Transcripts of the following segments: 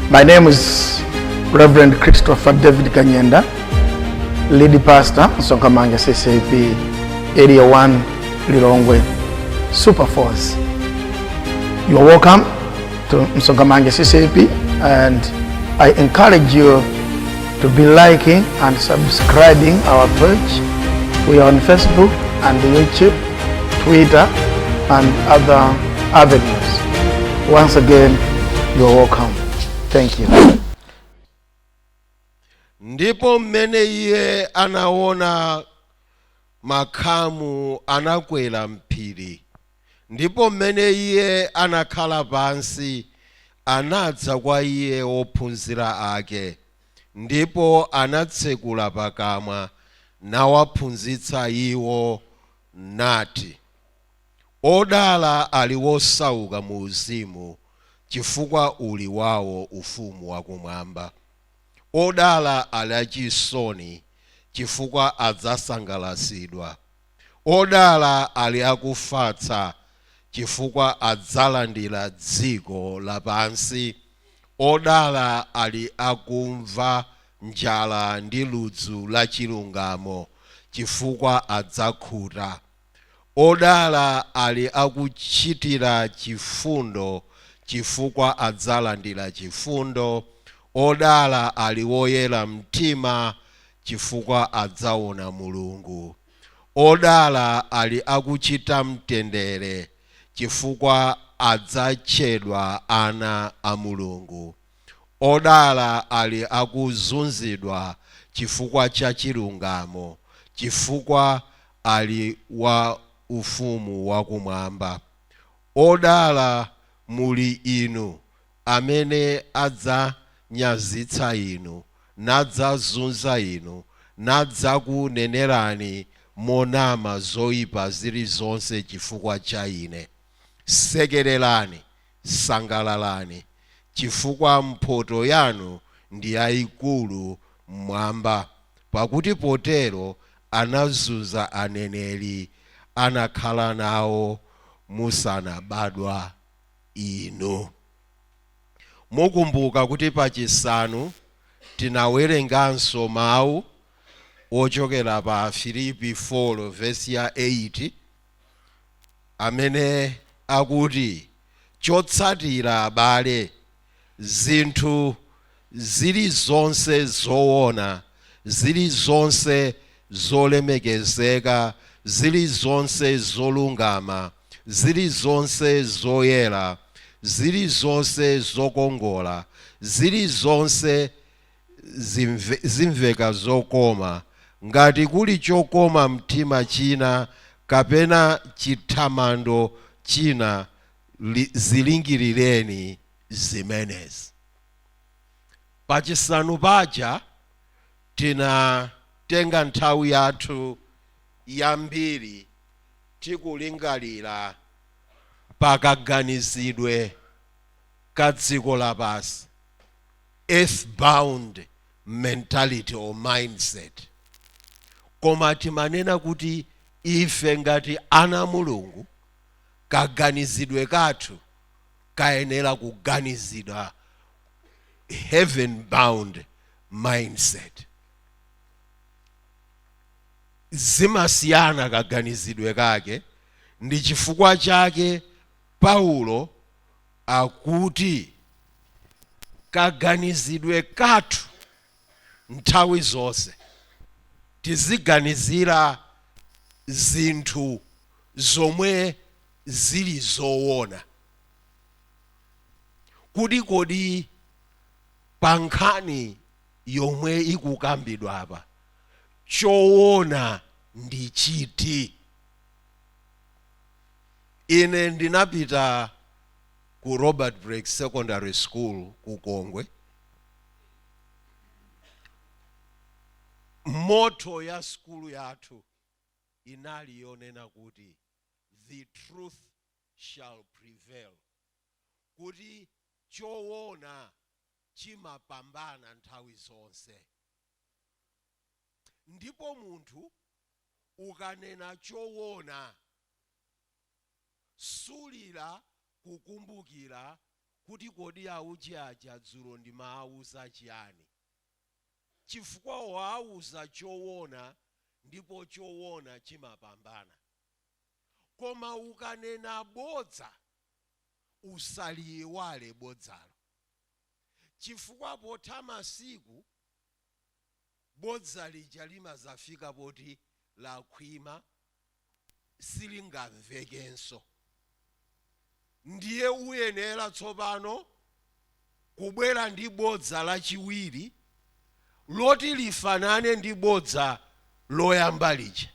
My name is Reverend Christopher David Kanyenda, lead pastor, Msonkhamanja CCAP, Area 1, Lilongwe, Super Force. You are welcome to Msonkhamanja CCAP, and I encourage you to be liking and subscribing our page. We are on Facebook and YouTube, Twitter, and other avenues. Once again, you are welcome. Thank you. Ndipo mmene iye anaona makhamu, anakwera mphiri, ndipo mmene iye anakhala pansi, anadza kwa iye ophunzira ake, ndipo anatsekula pakamwa nawaphunzitsa iwo, nati: Odala ali wosauka mu uzimu, chifukwa uli wawo ufumu wakumwamba. Odala ali achisoni, chifukwa adzasangalatsidwa. Odala ali akufatsa, chifukwa adzalandira dziko lapansi. Odala ali akumva njala ndi ludzu la chilungamo, chifukwa adzakhuta. Odala ali akuchitira chifundo, chifukwa adzalandira chifundo. Odala ali woyera mtima, chifukwa adzaona Mulungu. Odala ali akuchita mtendere, chifukwa adzatchedwa ana a Mulungu. Odala ali akuzunzidwa chifukwa cha chilungamo, chifukwa ali wa ufumu wakumwamba. Odala muli inu amene adzanyazitsa inu, nadzazunza inu, nadzakunenerani monama zoyipa zilizonse chifukwa cha ine. Sekererani, sangalalani, chifukwa mphoto yanu ndi yayikulu mmwamba, pakuti potero anazunza aneneri anakhala nawo musanabadwa inu. Mukumbuka kuti pachisanu tinawerenganso mawu ochokera pa Filipi 4 vesi ya 8, amene akuti: Chotsatira, abale, zinthu zilizonse zoona, zilizonse zolemekezeka, zilizonse zolungama, zilizonse zoyera, zilizonse zokongola, zilizonse zimveka zokoma, ngati kuli chokoma mtima china kapena chithamando china, zilingirireni zimenezi. Pachisanu paja tinatenga nthawi yathu yambiri tikulingalira pakaganizidwe ka dziko lapansi, earthbound mentality or mindset. Koma timanena kuti ife ngati ana Mulungu, kaganizidwe kathu kayenera kuganizidwa heaven bound mindset. Zimasiyana kaganizidwe kake. Ndi chifukwa chake Paulo akuti kaganizidwe kathu nthawi zonse tiziganizira zinthu zomwe zili zoona, kuti kodi pa nkhani yomwe ikukambidwa apa choona ndi chiti? Ine ndinapita ku Robert Blake Secondary School ku Kongwe. Motto ya sukulu yathu inali yonena kuti "The truth shall prevail", kuti choona chimapambana nthawi zonse. Ndipo munthu ukanena choona, sulira kukumbukira Kuti kodi auji aja dzulo ndimawauza chiyani? Chifukwa wauza choona, ndipo choona chimapambana. Koma ukanena bodza, usaliyiwale bodzalo, chifukwa potha masiku bodza lija limazafika poti lakhwima, silingamvekenso. Ndiye uyenera tsopano kubwera ndi bodza lachiwiri loti lifanane ndi bodza loyamba lija,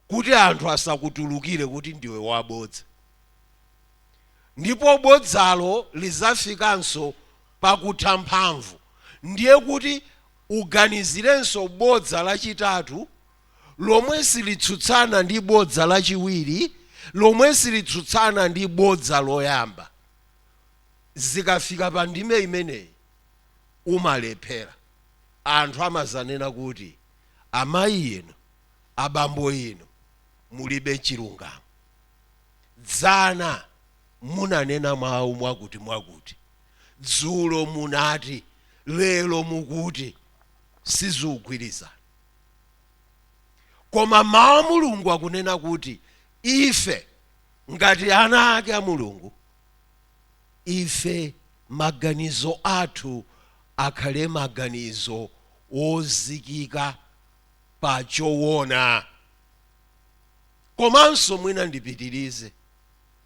kuti anthu asakutulukire kuti ndiwe wabodza. Ndipo bodzalo lizafikanso pakutha mphamvu, ndiye kuti uganizirenso bodza lachitatu lomwe silitsutsana ndi bodza lachiwiri, lomwe silitsutsana ndi bodza loyamba. Zikafika pa ndime imeneyi umalephera. Anthu amazanena kuti amayi inu, abambo inu, mulibe chilungamo. Dzana munanena mawu mwakuti mwakuti, dzulo munati, lero mukuti, sizikugwirizana. Koma mawu a Mulungu akunena kuti ife ngati ana ake a Mulungu, ife maganizo athu akhale maganizo wozikika pa choona. Komanso mwina ndipitirize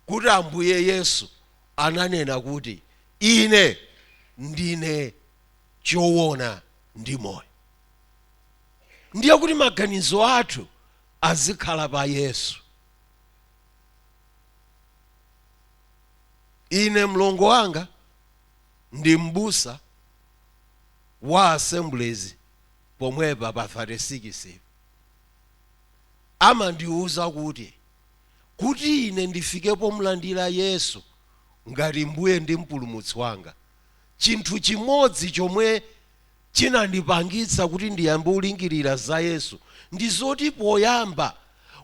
kuti Ambuye Yesu ananena kuti ine ndine choona ndi moyo. Ndiye kuti maganizo athu azikhala pa Yesu. Ine mlongo wanga ndi mbusa wa Assemblies pomwepa pa 36, amandiwuza kuti ine ndifike pomulandira Yesu ngati Mbuye ndi Mpulumutsi wanga, chinthu chimodzi chomwe chinandipangitsa kuti ndiyambe kulingirira za Yesu ndi zoti poyamba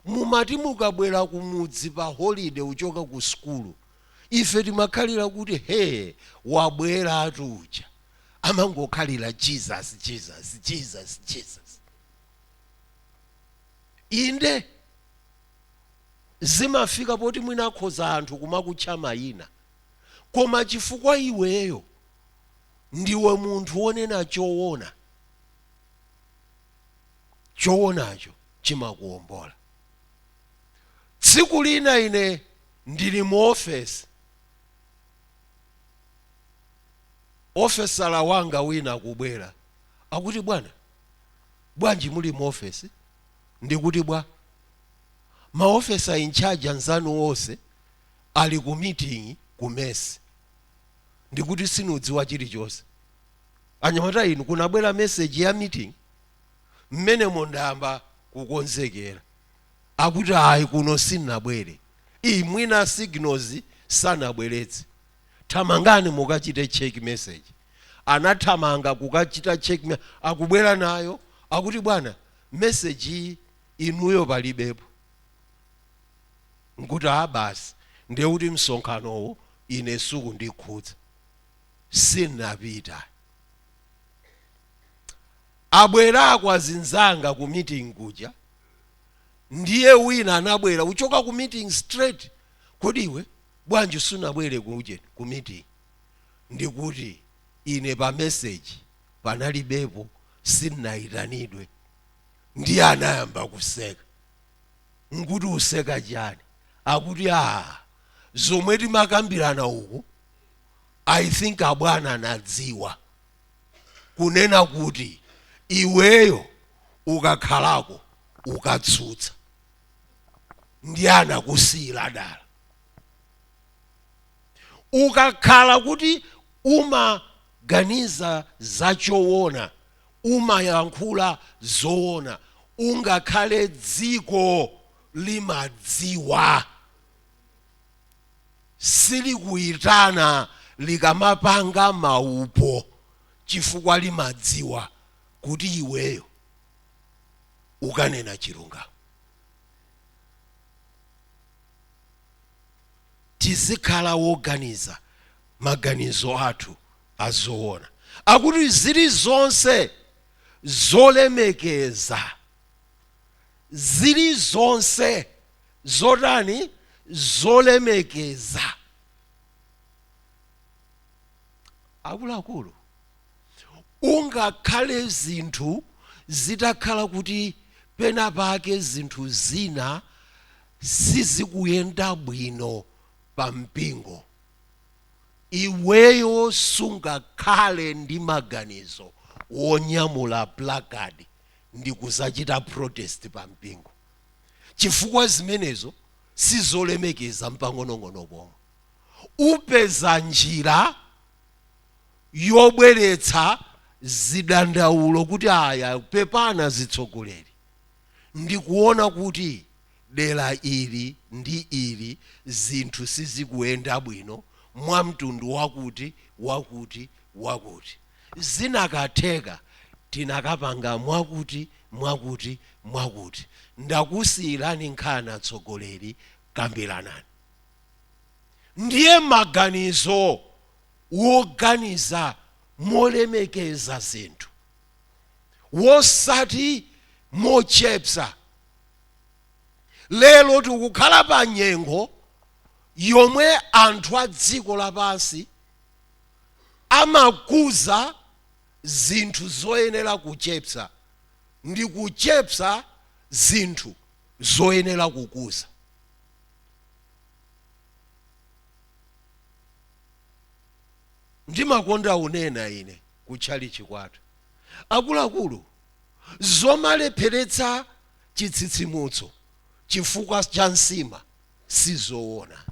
mumati mukabwera kumudzi pa holiday uchoka ku sukulu, ife timakhalira kuti he, wabwera atuja, amangokhalira Jesus, Jesus, Jesus, Jesus. Inde zimafika poti mwina akhoza anthu kumakutcha mayina, koma chifukwa iweyo ndiwe munthu wonena choona, choonacho chimakuwombola. Tsiku lina ine ndili mu ofesi, ofesala wanga wina akubwera, akuti, "Bwana, bwanji muli mu ofesi?" Ndikuti, "Bwa, ma officer in charge anzanu onse ali ku meeting ku mess." Ndikuti, "Sinudziwa chilichonse anyamata inu, kunabwera message ya meeting mmenemo, ndayamba kukonzekera." Akuti, "Ayi, kuno sinnabwere iyi, mwina signals sanabweretse, thamangani mukachite check message." Anathamanga kukachita check, akubwera nayo, akuti, "Bwana, message iyi inuyo palibepo." Nkuti, "A basi, ndiye kuti msonkhanowo ine sukundikhudza, sinnapita." Abwerako azinzanga ku meeting kuja, ndiye wina anabwera uchoka ku meeting straight, "Kodi iwe bwanji sunabwere kuje ku meeting?" Ndikuti, "Ine pa message panalibepo, sinayitanidwe." Ndiye anayamba kuseka. Nkuti, "Useka chani?" Akuti, "A, zomwe timakambirana uku, I think abwana anadziwa kunena kuti iweyo ukakhalako ukatsutsa, ndiye anakusiyira dala." Ukakhala kuti umaganiza zachoona, umayankhula zoona, ungakhale dziko limadziwa, silikuyitana likamapanga maupo, chifukwa limadziwa kuti iweyo ukanena chilungamo. Tizikhala woganiza. Maganizo athu azoona. Akuti zilizonse zolemekeza, zilizonse zotani? Zolemekeza. Akuluakulu, ungakhale zinthu zitakhala kuti pena pake zinthu zina sizikuyenda bwino pa mpingo, iweyo sungakhale ndi maganizo wonyamula placard ndi kuzachita protest pa mpingo, chifukwa zimenezo sizolemekeza mpang'onong'ono pomwe. Upeza njira yobweretsa zidandaulo kuti aya, pepana zitsogoleri, ndikuona kuti dera ili ndi ili zinthu sizikuyenda bwino mwa mtundu wakuti wakuti wakuti, zinakatheka tinakapanga mwakuti mwakuti mwakuti, ndakusiyirani nkhani atsogoleri, kambiranani. Ndiye maganizo woganiza molemekeza zinthu, wosati mochepsa. Lero tikukhala pa nyengo yomwe anthu a dziko lapansi amakuza zinthu zoyenera kuchepsa ndi kuchepsa zinthu zoyenera kukuza. Ndimakonda unena ine kutchalichi kwathu, akuluakulu, zomalepheretsa chitsitsimutso chifukwa cha nsima sizoona.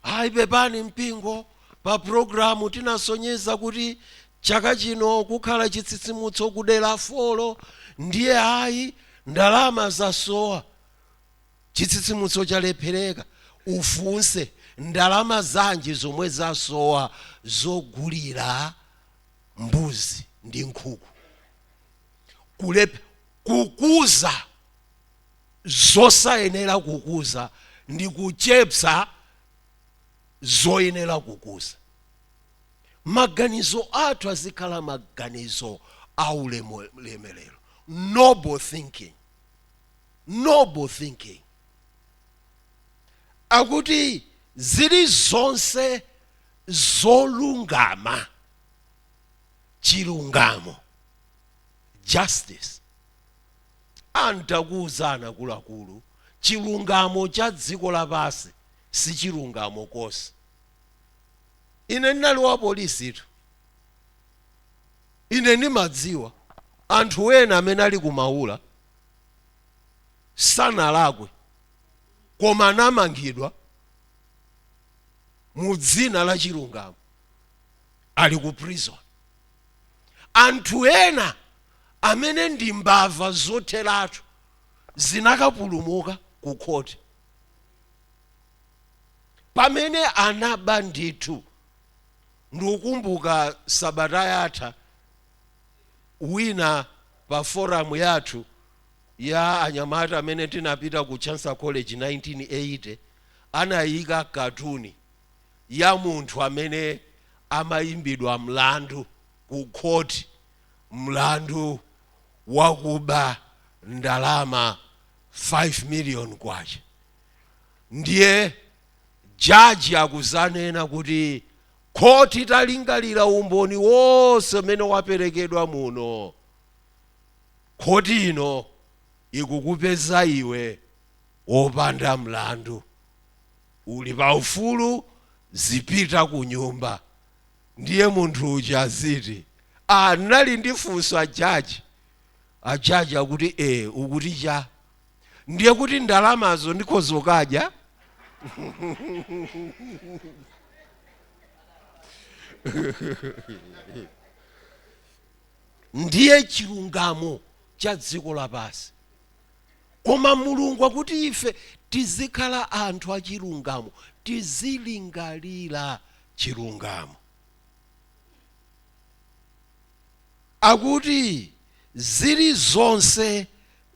Ayi, pepani mpingo, pa programu tinasonyeza kuti chaka chino kukhala chitsitsimutso kudera 4, ndiye ayi, ndalama zasowa, chitsitsimutso chalephereka. Ufunse, ndalama zanji zomwe zasowa zogulira mbuzi ndi nkhuku? Kukuza zosayenera kukuza ndi kuchepsa zoyenera kukuza. Maganizo athu azikhala maganizo a ulemerero, noble thinking, noble thinking. Akuti zilizonse zolungama, chilungamo, justice. Antakuwuzana akuluakulu, chilungamo cha dziko lapansi si chilungamo konse. Ine ndinali wa polisitu, ine ndimadziwa anthu ena amene ali kumaula sanalakwe, koma anamangidwa mu dzina la chilungamo, ali ku prison. Anthu ena amene ndi mbava zotheratu zinakapulumuka ku khoti pamene anaba ndithu. Ndikukumbuka sabata yatha wina pa forum yathu ya anyamata amene tinapita ku Chancellor College 1980 anayika katuni ya munthu amene amayimbidwa mlandu ku khoti, mlandu wakuba ndalama 5 million kwacha. Ndiye jaji akuzanena kuti khoti talingalira umboni wonse umene waperekedwa muno, khoti ino ikukupeza iwe wopanda mlandu, uli pa ufulu, zipita ku nyumba. Ndiye munthu uja aziti, "Anali ndi funso ajaji." Ajaji akuti, "E, ukuti cha?" "Ndiye kuti ndalamazo ndikhoza kadya?" Ndiye chilungamo cha dziko lapansi. Koma Mulungu akuti ife tizikhala anthu achilungamo, tizilingalira chilungamo. Akuti zilizonse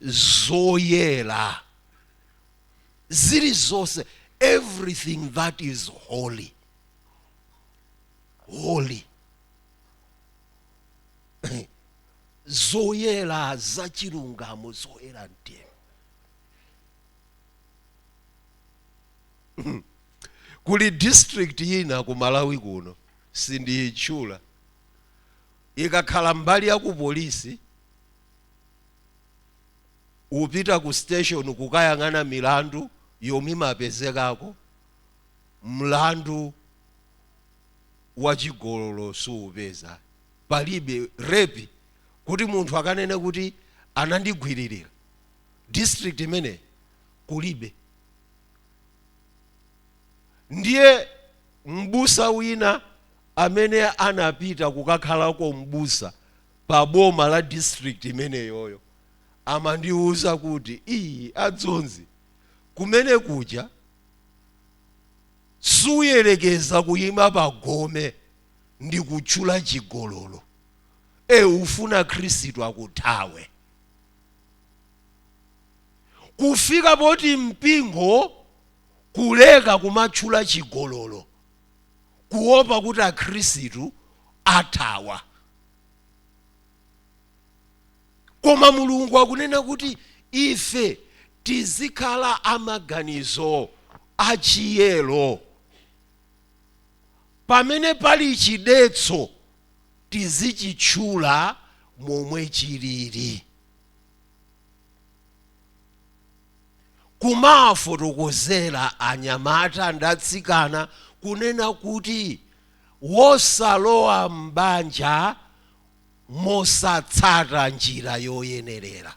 zoyera, zilizonse, Everything that is holy. Holy, zoyera, zachilungamo, zoyera mtima. Kuli district ina ku Malawi kuno, sindiyitchula, ikakhala mbali ya ku polisi, upita ku station kukayang'ana milandu yomwe imapezekako, mlandu wa chigololo suupeza. Palibe rape kuti munthu akanene kuti anandigwiririra. District imene kulibe. Ndiye mbusa wina amene anapita kukakhalako mbusa pa boma la district imeneyoyo amandiwuza kuti, "Iyi adzonzi, kumene kuja suyerekeza kuyima pagome ndi kutchula chigololo. E, ufuna Khristu akuthawe." Kufika poti mpingo kuleka kumatchula chigololo kuopa kuti akhristu athawa. Koma Mulungu akunena kuti ife tizikhala amaganizo achiyero. Pamene pali chidetso, tizichitchula momwe chilili, kumafotokozera anyamata ndi atsikana kunena kuti wosalowa m'banja mosatsata njira yoyenerera.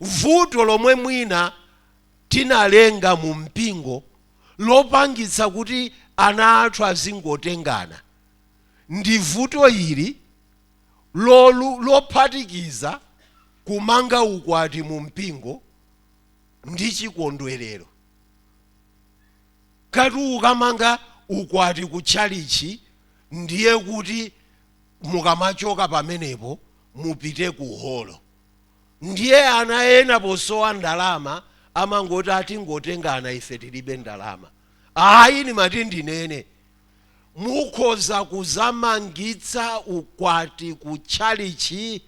Vuto lomwe mwina tinalenga mu mpingo lopangitsa kuti ana athu azingotengana ndi vuto ili lophatikiza kumanga ukwati mu mpingo ndi chikondwerero. Kati ukamanga ukwati ku tchalichi, ndiye kuti mukamachoka pamenepo mupite ku holo. Ndiye ana ena posowa ndalama amangoti, "Atingotengana, ife tilibe ndalama." Ayi, nimati ndinene, mukhoza kuzamangitsa ukwati ku tchalichi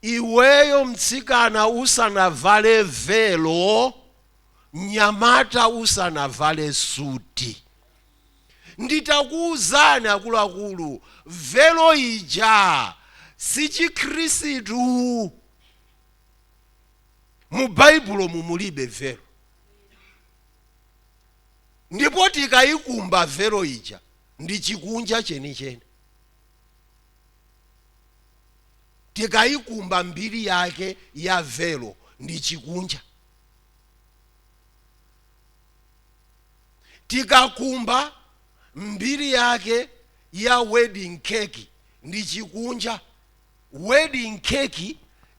iweyo mtsikana usanavale velo, mnyamata usanavale suti. Nditakuwuzani akuluakulu, velo ija si Chikhristu. Mu Baibulo mumulibe velo, ndipo tikayikumba velo ija ndi chikunja chenicheni. Tikayikumba mbiri yake ya velo ndi chikunja. Tikakumba mbiri yake ya wedding cake ndi chikunja. Wedding cake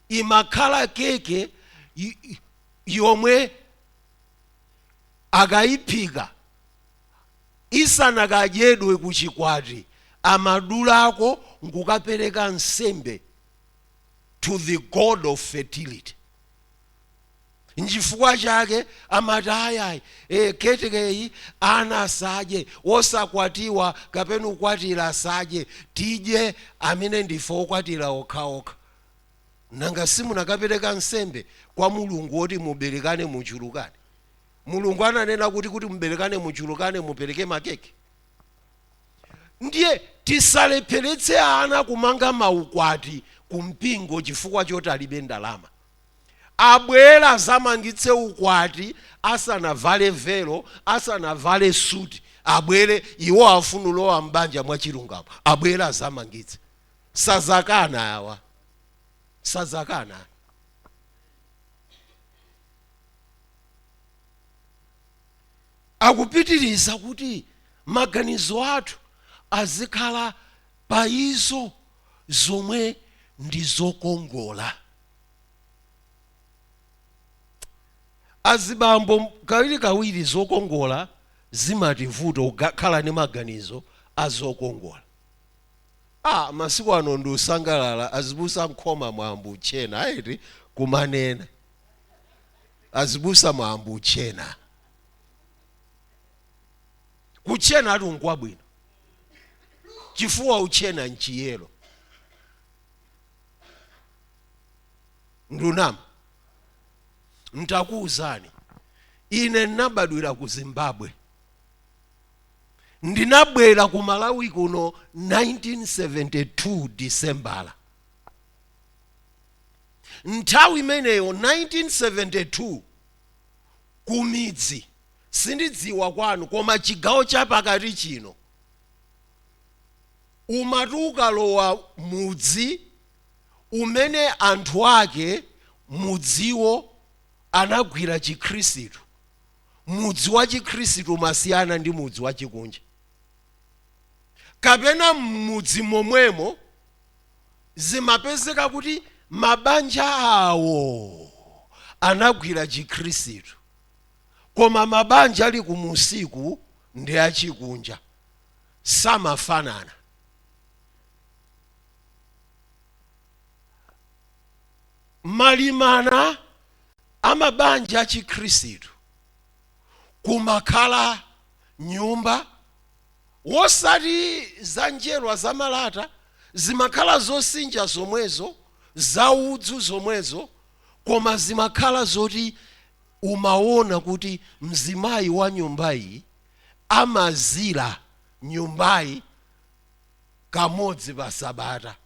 imakhala keke yomwe akayiphika isanakadyedwe ku chikwati, amadulako nkukapereka nsembe to the god of fertility. Nchifukwa chake amati, "Ayayi, kekeyi ana asadye, osakwatiwa kapena ukwatira asadye, tidye amene ndife okwatira okhaokha." Nanga simunakapereka nsembe kwa Mulungu woti muberekane muchulukane? Mulungu ananena kuti muberekane muchulukane mupereke makeke? Ndiye tisalepheretse ana kumanga maukwati kumpingo chifukwa choti alibe ndalama. Abwera azamangitse ukwati asanavale velo, asanavale suti. Abwere, iwo afuna ulowa mbanja mwachilungamo, abwere azamangitse. Sazakana awa, sazakana. Akupitiriza kuti maganizo athu azikhala pa izo zomwe ndi zokongola. Azibambo, kawirikawiri zokongola zimativuta kukhala ndi maganizo azokongola. Masiku ano ndi usangalala, azibusa nkhoma mwambu uchena, aiti kumanena azibusa mwambu uchena. Kutchena ati nkwabwino, chifukwa utchena nchiyero. Ndunama? Ntakuwuzani, ine ndinabadwira ku Zimbabwe, ndinabwera ku Malawi kuno 1972 Disembala. Nthawi imeneyo 1972 kumidzi, sindidziwa kwanu, koma chigawo chapakati chino umati ukalowa mudzi umene anthu ake mudziwo anagwira chikhristu, mudzi wa chikhristu umasiyana ndi mudzi wa chikunja. Kapena m'mudzi momwemo zimapezeka kuti mabanja awo anagwira chikhristu, koma mabanja ali kumusiku ndi achikunja, samafanana. Malimana amabanja achikhristu kumakhala nyumba wosati za njerwa za malata, zimakhala zosinja zomwezo, za udzu zomwezo, koma zimakhala zoti umaona kuti mzimayi wa nyumbayi amazira nyumbayi kamodzi pa sabata,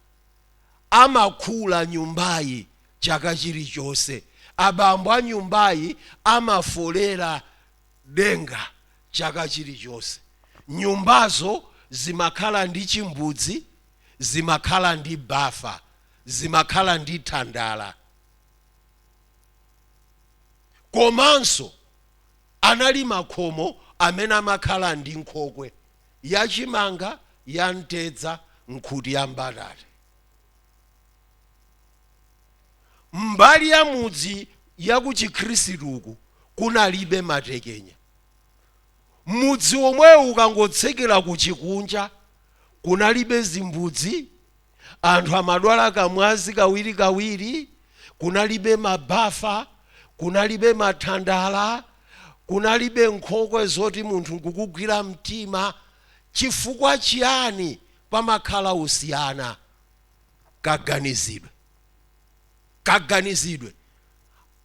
amakhula nyumbayi chaka chilichonse, abambo a nyumbayi amafolera denga chaka chilichonse. Nyumbazo zimakhala ndi chimbudzi, zimakhala ndi bafa, zimakhala ndi thandala. Komanso anali makhomo amene amakhala ndi nkhokwe yachimanga, ya mtedza, nkhuti ya mbatata. Mbali ya mudzi ya ku chikhristuku kunalibe matekenya. Mudzi womwewu ukangotsekera ku chikunja kunalibe zimbudzi, anthu amadwala kamwazi kawirikawiri, kunalibe mabafa, kunalibe mathandala, kunalibe nkhokwe zoti munthu nkukugwira mtima. Chifukwa chiyani pamakhala usiyana? Kaganizidwe. Kaganizidwe.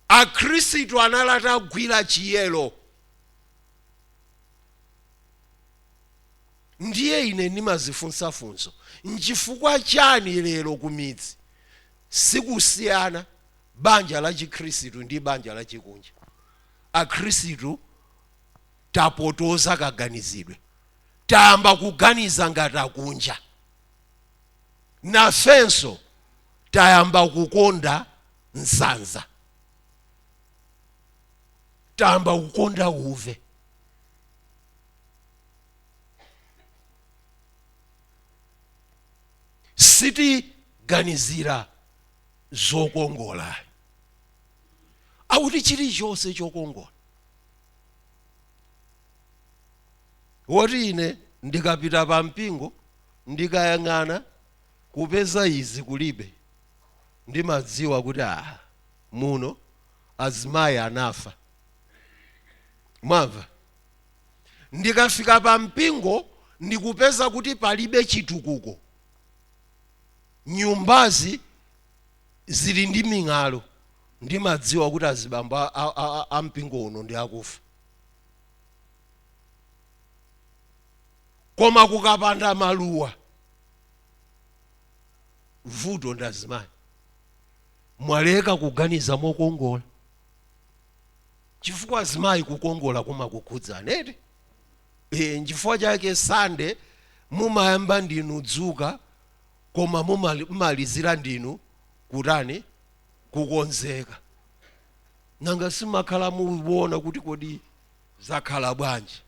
Akhristu anali atagwira chiyero. Ndiye ine ndimazifunsa funso, nchifukwa chani lero kumidzi sikusiyana banja la chikhristu ndi banja la chikunja? Akhristu tapotoza kaganizidwe, tayamba kuganiza ngati akunja. Nafenso tayamba kukonda nsanza, tayamba kukonda uve. Sitiganizira zokongola, akuti chilichonse chokongola. Woti ine ndikapita pa mpingo ndikayang'ana kupeza izi kulibe, ndimadziwa kuti muno azimayi anafa. Mwamva? Ndikafika pa mpingo ndikupeza kuti palibe chitukuko, nyumbazi zili ndi ming'alu, ndimadziwa kuti azibambo a mpingo uno ndi akufa. Koma kukapanda maluwa, vuto ndi azimayi. Mwaleka kuganiza mokongola, chifukwa azimayi kukongola kumakukhudzani eti. Nchifukwa chake Sande mumayamba ndinu dzuka, koma mumalizira ndinu kutani? Kukonzeka. Nanga simakhala mukuona kuti kodi zakhala bwanji?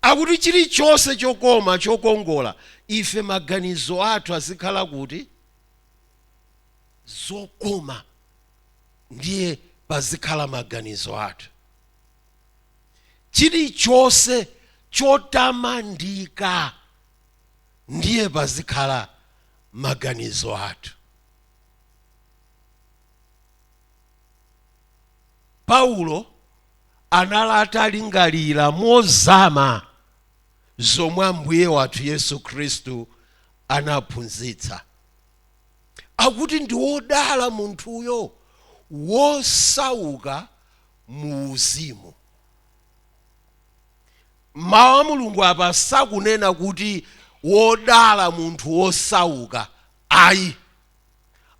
Akuti chilichonse chokoma chokongola, ife maganizo athu azikhala kuti zokoma, ndiye pazikhala maganizo athu. Chilichonse chotamandika, ndiye pazikhala maganizo athu. Paulo anali atalingalira mozama zomwe Ambuye wathu Yesu Khristu anaphunzitsa. Akuti ndi wodala munthuyo wosauka mu uzimu. Mawu a Mulungu apa sakunena kuti wodala munthu wosauka, ayi.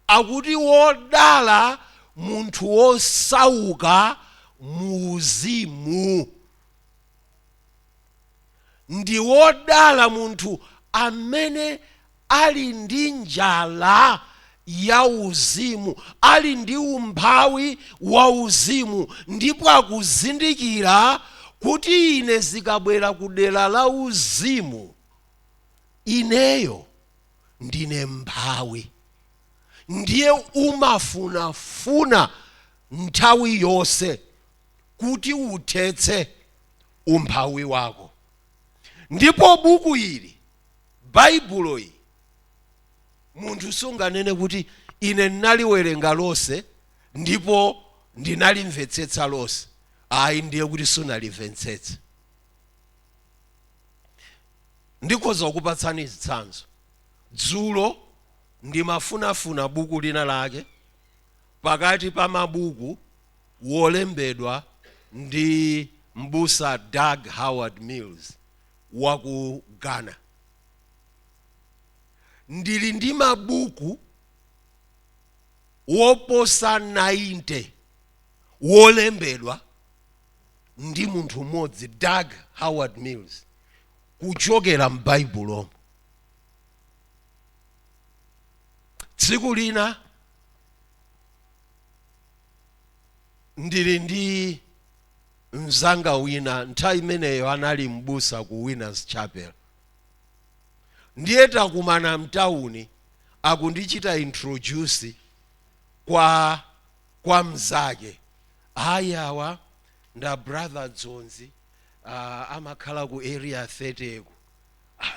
Akuti wodala munthu wosauka mu uzimu. Ndi wodala munthu amene ali ndi njala ya uzimu, ali ndi umphawi wa uzimu, ndipo akuzindikira kuti ine zikabwera ku dera la uzimu, ineyo ndine mphawi. Ndiye umafunafuna nthawi yonse kuti uthetse umphawi wako. Ndipo buku ili, Baibulo ili, munthu sunganene kuti ine ndinaliwerenga lonse ndipo ndinalimvetsetsa lonse. Ayi, ndiye kuti sunalimvetsetse. Ndikhoza kukupatsani zitsanzo. Dzulo ndimafunafuna buku lina lake pakati pa mabuku wolembedwa ndi mbusa Dag Heward Mills wa ku Ghana. Ndili ndi mabuku woposa 90 wolembedwa ndi munthu mmodzi, Dag Heward Mills, kuchokera m'Baibulomo. Tsiku lina ndili ndi mzanga wina, nthawi imeneyo anali mbusa ku Winners Chapel, ndiye takumana mtawuni, akundichita introduce kwa mzake. Ayi, awa nda Brother Dzonzi, amakhala ku Area 30 ku.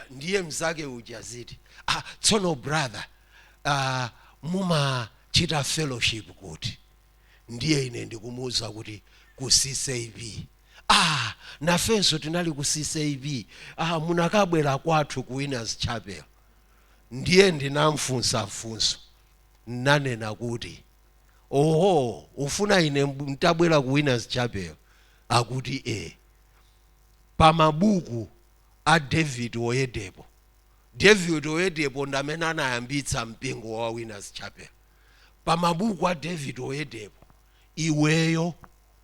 Ndiye mzake uja ziti, tsono brother, mumachita fellowship kuti? Ndiye ine ndikumuwuza kuti ku CCAP. Nafenso tinali ku CCAP. Munakabwera kwathu ku Winners Chapel. Ndiye ndinamfunsa funso, nanena kuti, oho, ufuna ine ntabwera ku Winners Chapel? Akuti e. Pa mabuku a David Oyedepo, David Oyedepo ndamene anayambitsa mpingo wa Winners Chapel, pa mabuku a David Oyedepo iweyo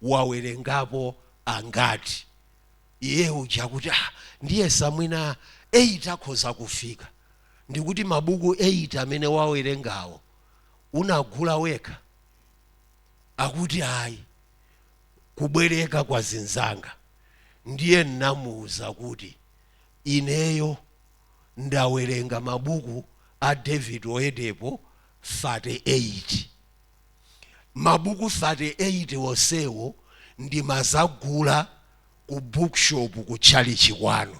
wawerengapo angati? Iye uja kuti, ndiye samwina 8 akhoza kufika. Ndikuti mabuku 8 amene wawerengawo unagula wekha? Akuti ayi, kubwereka kwa zinzanga. Ndiye nnamuwuza kuti ineyo ndawerenga mabuku a David Oyedepo 38. Mabuku 38 onsewo ndimazagula ku bookshop ku tchalichi kwanu.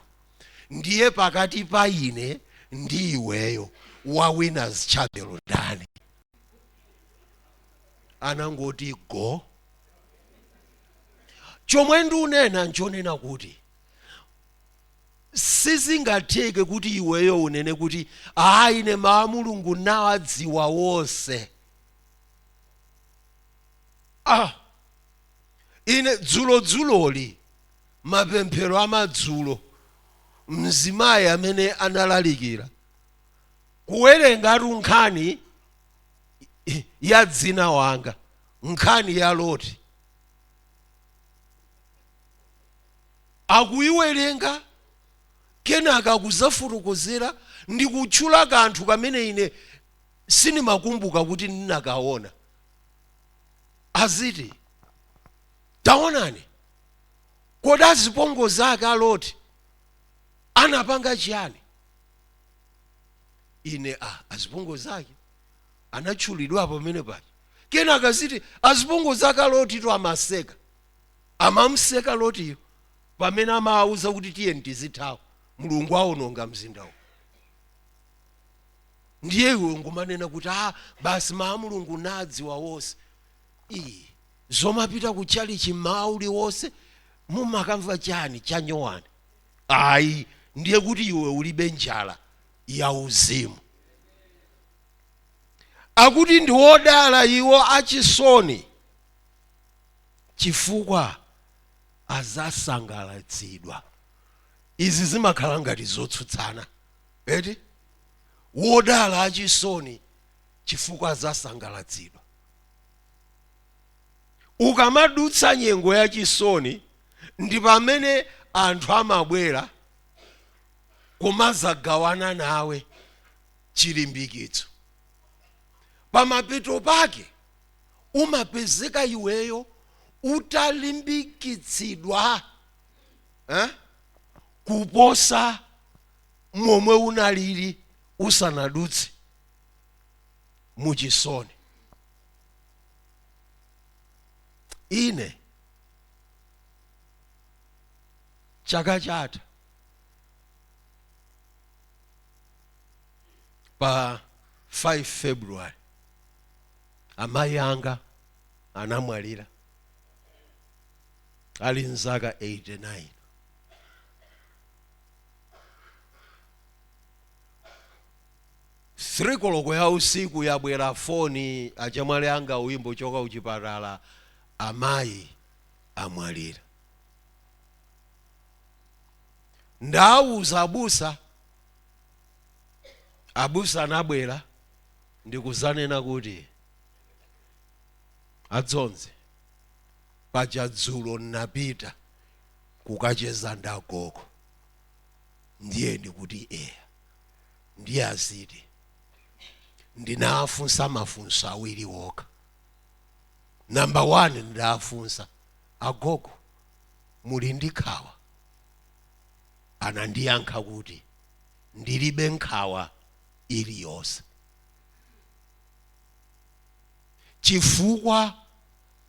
Ndiye pakati pa ine ndi iweyo, wa Winners Chapel ndani? Anangoti go. Chomwe ndiunena nchonena kuti sizingatheke kuti iweyo unene kuti ayi, ine mawu a Mulungu nawadziwa wonse. Ine dzulodzuloli, mapemphero amadzulo, mzimayi amene analalikira kuwerengatu nkhani ya dzina wanga, nkhani ya Loti, akuiwerenga, kenaka akuzafotokozera ndi kutchula kanthu kamene ine sindimakumbuka kuti ndinakaona. Aziti, taonani, kodi azipongozi ake a Loti anapanga chiyani? Ine, azipongozi ake anatchulidwapo pamene paja. Kenaka ziti azipongozi ake a Lotito amaseka, amamseka Lotiyo pamene amawauza kuti tiye tizithawa, Mulungu awononga mzindawo. Ndiye iwe ngumanena kuti basi mawu a Mulungu nadziwa wonse. Iyi. Zomapita ku chalichi mmawa uliwonse mumakamva chani chanyowani? Ayi, ndiye kuti iwe ulibe njala ya uzimu. Akuti ndi wodala iwo achisoni, chifukwa azasangalatsidwa. Izi zimakhala ngati zotsutsana eti? Wodala achisoni chifukwa azasangalatsidwa. Ukamadutsa nyengo ya chisoni ndi pamene anthu amabwera kumazagawana nawe chilimbikitso. Pamapeto pake umapezeka iweyo utalimbikitsidwa, eh? Kuposa momwe unalili usanadutse muchisoni. Ine chaka chatha pa 5 February amayi anga anamwalira ali nzaka 89. 3 koloko ya usiku yabwera foni, achemwali anga uyimbo choka kuchipatala, amayi amwalira. Ndawuza abusa, abusa anabwera ndikuzanena kuti adzonze paja dzulo nnapita kukacheza ndagogo, ndiye ndikuti eya, ndiye aziti ndinafunsa mafunso awiri okha. Namba 1 ndafunsa agogo, muli ndi nkhawa? Anandiyankha kuti ndilibe nkhawa iliyonse, chifukwa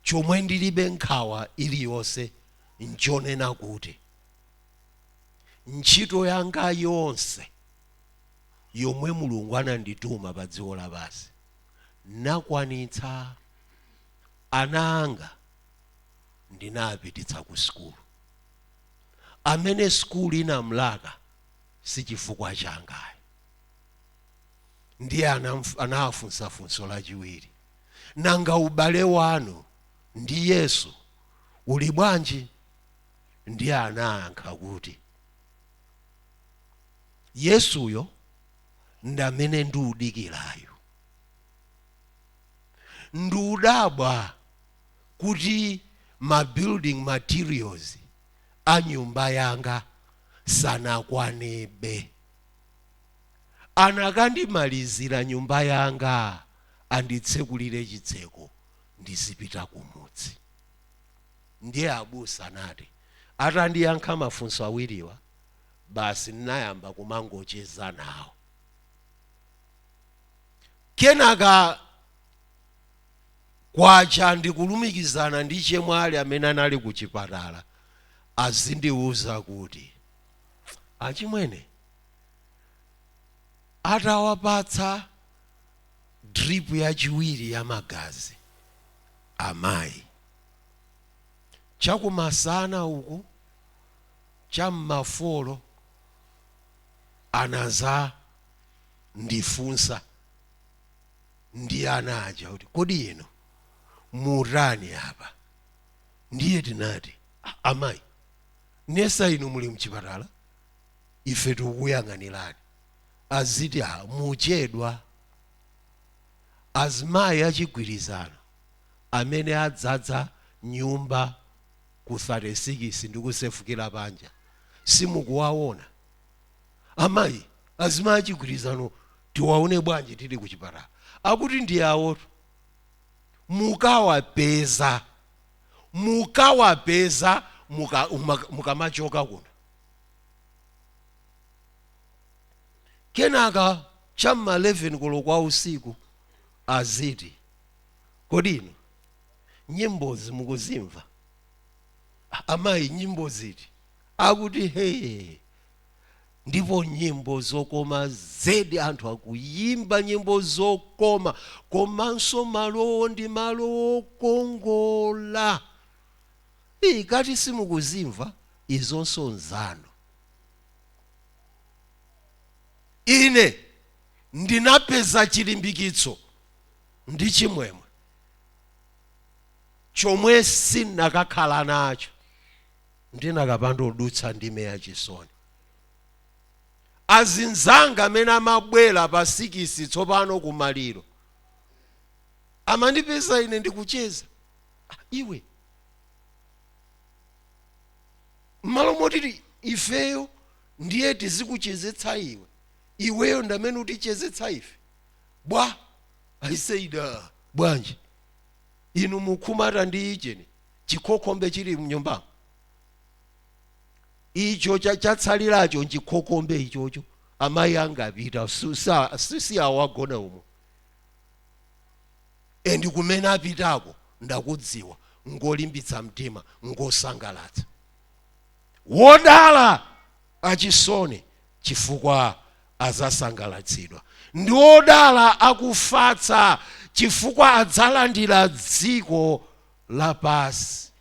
chomwe ndilibe nkhawa iliyonse nchonena kuti ntchito yanga yonse yomwe Mulungu anandituma pa dziko lapansi nakwanitsa. Ana anga ndinapititsa ku sukulu, amene sukulu inamlaka si chifukwa changayi. Ndiye anafunsa funso lachiwiri, nanga ubale wanu ndi Yesu uli bwanji? Ndiye anayankha kuti Yesuyo ndamene ndiudikirayo. Ndiudabwa kuti ma building materials a nyumba yanga sanakwanebe. Anakandimalizira nyumba yanga anditsekulire chitseko ndizipita kumudzi. Ndiye abusa anati atandiyankha mafunso awiriwa, basi ndinayamba kumangocheza nawo. Kenaka kwacha ndikulumikizana ndi chemwali amene anali ku chipatala, azindiwuza kuti achimwene atawapatsa drip yachiwiri ya magazi amayi chakumasana uku cham'mafolo, anaza ndifunsa ndi ana aja kuti kodi inu mutani apa? Ndiye tinati, amayi, nesa inu muli mchipatala, ife tikukuyang'anirani. Aziti a muchedwa. Azimayi achigwirizano amene adzadza nyumba ku 36 ndi kusefukira panja simukuwaona? Amayi, azimayi achigwirizano tiwaone bwanji tili kuchipatala? Akuti ndi awotu, mukawapeza, mukawapeza mukamachoka kuno. Kenaka cham'ma 11 koloko usiku aziti kodi inu nyimbozi mukuzimva? Amayi, nyimbo ziti? Akuti he, Ndipo nyimbo zokoma zedi, anthu akuyimba nyimbo zokoma, komanso malowo ndi malo okongola. Ikati simukuzimva izonso nzanu. Ine ndinapeza chilimbikitso ndi chimwemwe chomwe sindinakakhala nacho ndinakapanda kudutsa ndime yachisoni. Azinzanga amene amabwera pa 6 tsopano kumaliro amandipeza ine ndikucheza. Iwe, mmalo moti ifeyo ndiye tizikuchezetsa iwe, iweyo ndamene utichezetsa ife bwa? I said, bwanji inu mukhumata ndi icheni chikhokhombe chili mnyumbamo icho chatsaliracho nchikhokhombe ichocho. Amayi anga apita, si awagona umo, and kumene apitako ndakudziwa, ngolimbitsa mtima, ngosangalatsa. Wodala achisoni, chifukwa azasangalatsidwa. Ndi odala akufatsa, chifukwa adzalandira dziko lapansi.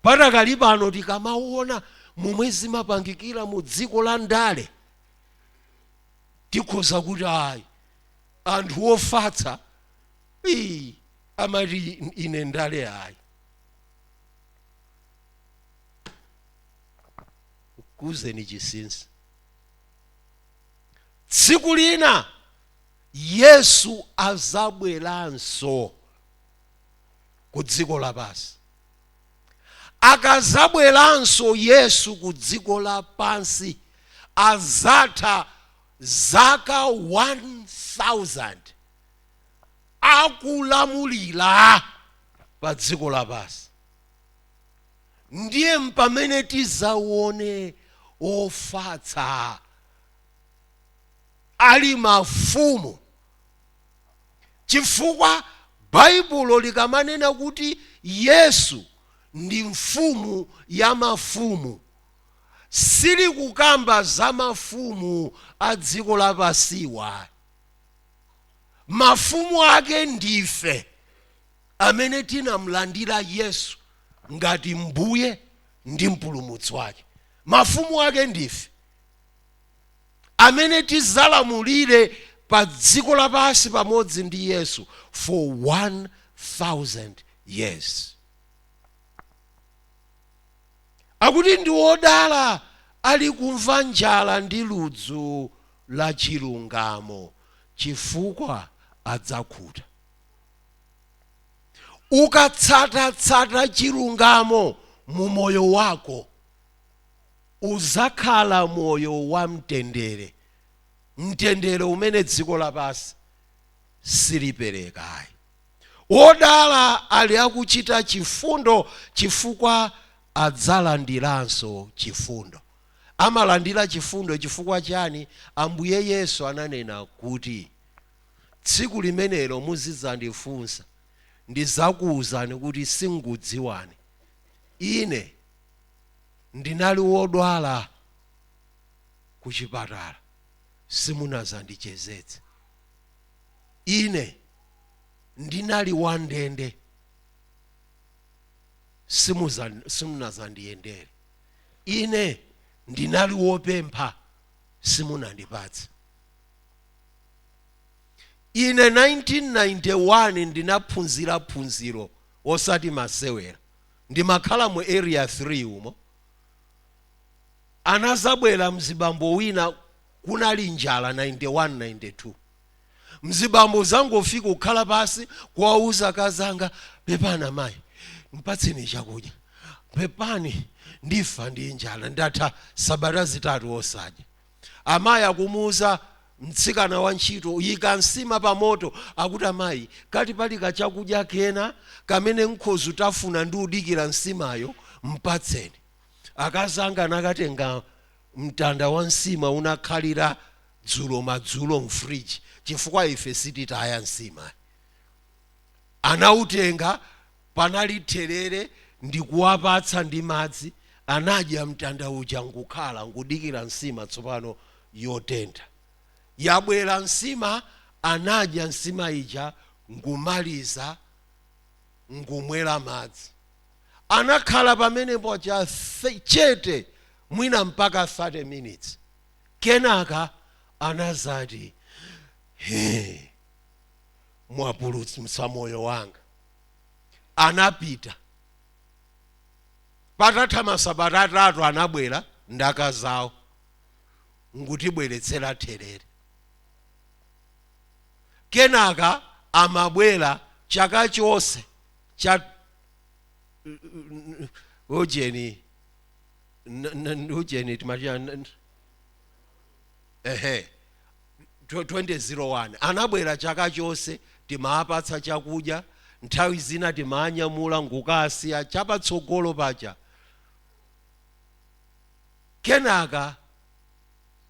Patakali pano tikamaona momwe zimapangikira mu dziko la ndale, tikhoza kuti ayi, anthu ofatsa amati ine ndale ayi. Kuzeni chinsinsi, tsiku lina Yesu azabweranso ku dziko lapansi. Akazabweranso Yesu ku dziko lapansi, azatha zaka 1000 akulamulira pa dziko lapansi. Ndiye mpamene tizaone ofatsa ali mafumu, chifukwa Baibulo likamanena kuti Yesu ndi mfumu ya mafumu, silikukamba za mafumu a dziko lapansiwa. Mafumu ake ndife amene tinamlandira Yesu ngati Mbuye ndi Mpulumutsi wake. Mafumu ake ndife amene tizalamulire pa dziko lapansi pamodzi ndi Yesu for 1000 years. Akuti ndi wodala ali kumva njala ndi ludzu la chilungamo, chifukwa adzakhuta. Ukatsatatsata chilungamo mu moyo wako, uzakhala moyo wa mtendere, mtendere umene dziko lapansi siliperekayi. Wodala ali akuchita chifundo, chifukwa adzalandiranso chifundo. Amalandira chifundo chifukwa chani? Ambuye Yesu ananena kuti tsiku limenelo muzidzandifunsa, ndizakuwuzani kuti singudziwani. Ine ndinali wodwala ku chipatala, simunazandichezetse. Ine ndinali wandende, simunazandiyendere. Ine ndinali wopempha, simunandipatse. Ine 1991 ndinaphunzira phunziro osati masewera. Ndimakhala mu Area 3 umo. Anazabwera mzibambo wina, kunali njala 91 92. Mzibambo zangofika kukhala pasi, kuwauza kazanga, pepani amayi, mpatseni chakudya, pepani ndifa ndi njala, ndatha sabata zitatu osadya. Amayi akumuuza mtsikana wa ntchito, yika nsima pa moto. Akuti amayi, kati pali kachakudya kena kamene nkhozu tafuna ndi udikira nsimayo, mpatseni. Akazanga anakatenga mtanda wa nsima unakhalira dzulo madzulo mfriji, chifukwa ife sititaya nsima. Anautenga, panali therere, ndikuwapatsa ndi madzi. Anadya mtanda uja nkukhala nkudikira nsima tsopano yotentha. Yabwera nsima, anadya nsima ija nkumaliza nkumwera madzi. Anakhala pamenepo cha chete mwina mpaka 30 minutes. Kenaka anazati, "He, mwapulumutsa moyo wanga." Anapita. Patatha masabata 3 anabwera ndakazawo nkutibweretsera therere. Kenaka amabwera chaka chonse cha ujeni ujeni timati ehe 2001 anabwera chaka chonse, timapatsa chakudya, nthawi zina timanyamula ngukasiya chapatsogolo paja. Kenaka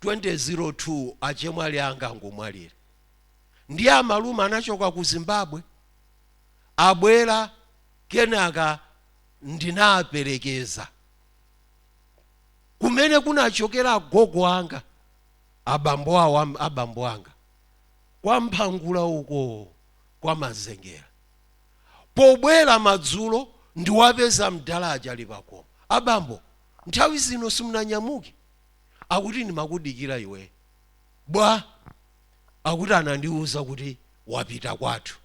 2002 achemwali anga ngumwalira, ndiye amalume anachoka ku Zimbabwe abwera. Kenaka ndinaperekeza kumene kunachokera agogo anga, abambo awo abambo anga, kwa Mphangula uko kwa Mazengera. Pobwera madzulo ndiwapeza mdalaja ali pakoma. "Abambo, nthawi zino simunanyamuke?" Akuti, "Ndimakudikira iwe." "Bwa?" Akuti, "Anandiuza kuti wapita kwathu."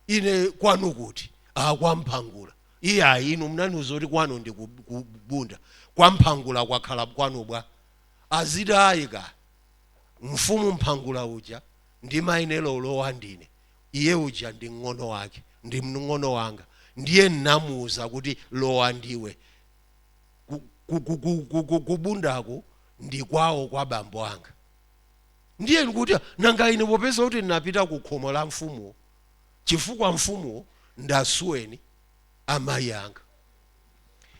"Ine kwanu kuti?" "Ah, kwa Mphangula." "Iye ayi, inu munandiuza kuti kwanu ndi ku Bunda, kwa Mphangula kwakhala kwanu bwa?" Aziti, "Ayika mfumu Mphangula uja ndi mayenera ulowa ndine, iye uja ndi mng'ono wake, ndi mng'ono wanga, ndiye nnamuuza kuti lowa ndiwe. Kubundako ndi kwawo kwa bambo anga." Ndiye ndikuti, nanga ine popeza kuti ndinapita ku khomo la mfumuwo, chifukwa mfumuwo ndasuweni amayi anga,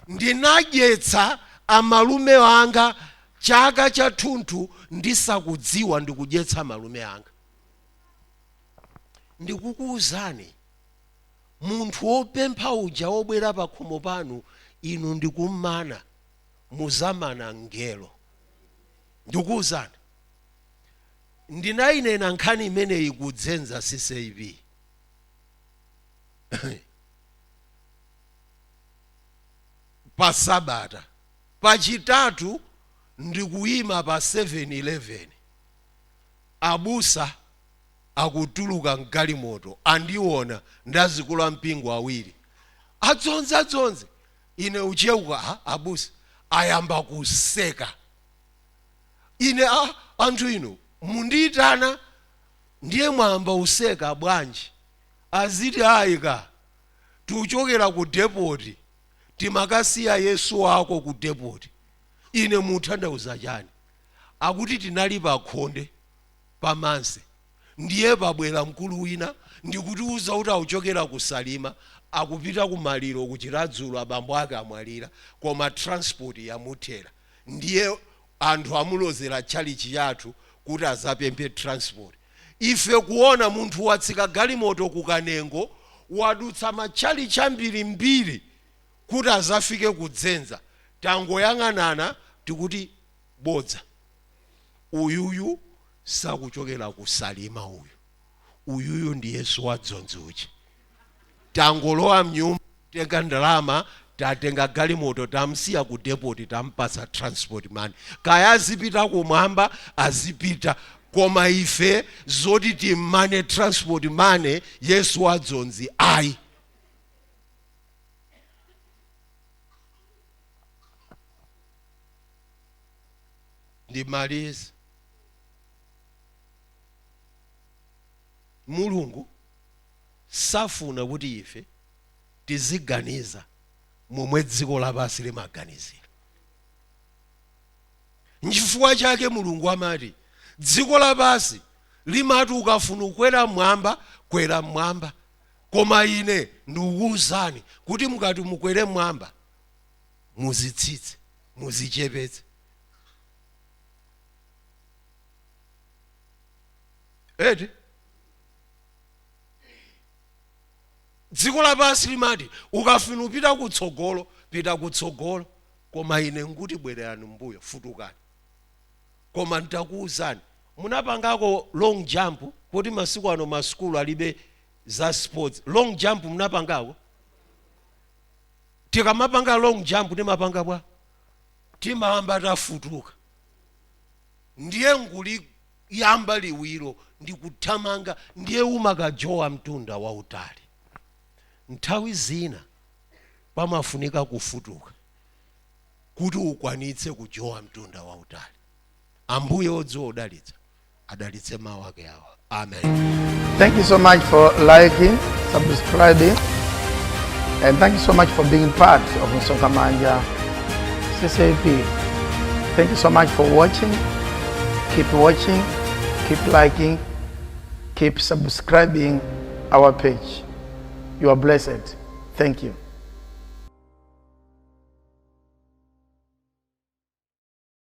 ndinadyetsa amalume anga chaka chathunthu ndisakudziwa ndikudyetsa malume anga. Ndikukuwuzani, munthu wopempha uja wobwera pa khomo panu, inu ndikummana, muzamana ngelo. Ndikuwuzani, ndinayinena nkhani imeneyi kudzenza CCAP pa Sabata. Pachitatu ndikuyima pa 7-Eleven, abusa akutuluka mgalimoto, andiona ndazikula mpingo awiri, "Adzonze, adzonze." Ine ucheuka, "Ah, abusa." Ayamba kuseka. Ine, "Ah, anthu inu mundiyitana ndiye mwamba useka bwanji?" Aziti, "Ayika, tikuchokera ku depot, timakasiya Yesu wako ku depot." Ine, "Muthandauza chani?" Akuti, "Tinali pa khonde pamanse, ndiye pabwera mkulu wina ndikutiuza kuti akuchokera ku Salima, akupita ku maliro ku Chiradzulo, abambo ake amwalira, koma transport yamuthera, ndiye anthu amulozera tchalichi yathu kuti azapemphe transport. Ife kuona munthu watsika galimoto ku Kanengo, wadutsa matchalichi ambirimbiri kuti azafike kudzenza, tangoyang'anana tikuti bodza, uyuyu sakuchokera ku Salima, uyu uyuyu ndi Yesu wadzonzi uja. Tangolowa mnyumba, tenga ndalama, tatenga galimoto, tamsiya ku depot, tampasa transport money. Kaya azipita kumwamba, azipita, koma ife zoti timmane transport money Yesu wadzonzi, ayi." Ndimalize. Mulungu safuna kuti ife tiziganiza momwe dziko lapansi limaganizira. Nchifukwa chake Mulungu amati dziko lapansi limati ukafuna kukwera mmwamba, kwera mmwamba, koma ine ndikukuwuzani kuti mukati mukwere mmwamba, muzitsitse, muzichepetse. Eti dziko lapansi limati ukafuna upita kutsogolo, pita kutsogolo, koma Koma ine nkuti bwererani mbuyo, futukani. Koma ntakuwuzani, munapangako long jump? Kuti masiku ano masukulu alibe za sports. Long jump munapangako? Tikamapanga long jump timapanga bwa? Timayamba tafutuka, ndiye nguli yamba liwiro ndikuthamanga, ndiye umakajowa mtunda wautali. Nthawi zina pamafunika kufutuka kuti ukwanitse kujowa mtunda wautali. Ambuye odziwa udalitsa adalitse mawu ake awa. Amen. Thank you so much for liking, subscribing, and thank you so much for being part of Msonkhamanja CCAP. Thank you so much for watching. Keep watching, keep liking, keep subscribing our page. You are blessed. Thank you.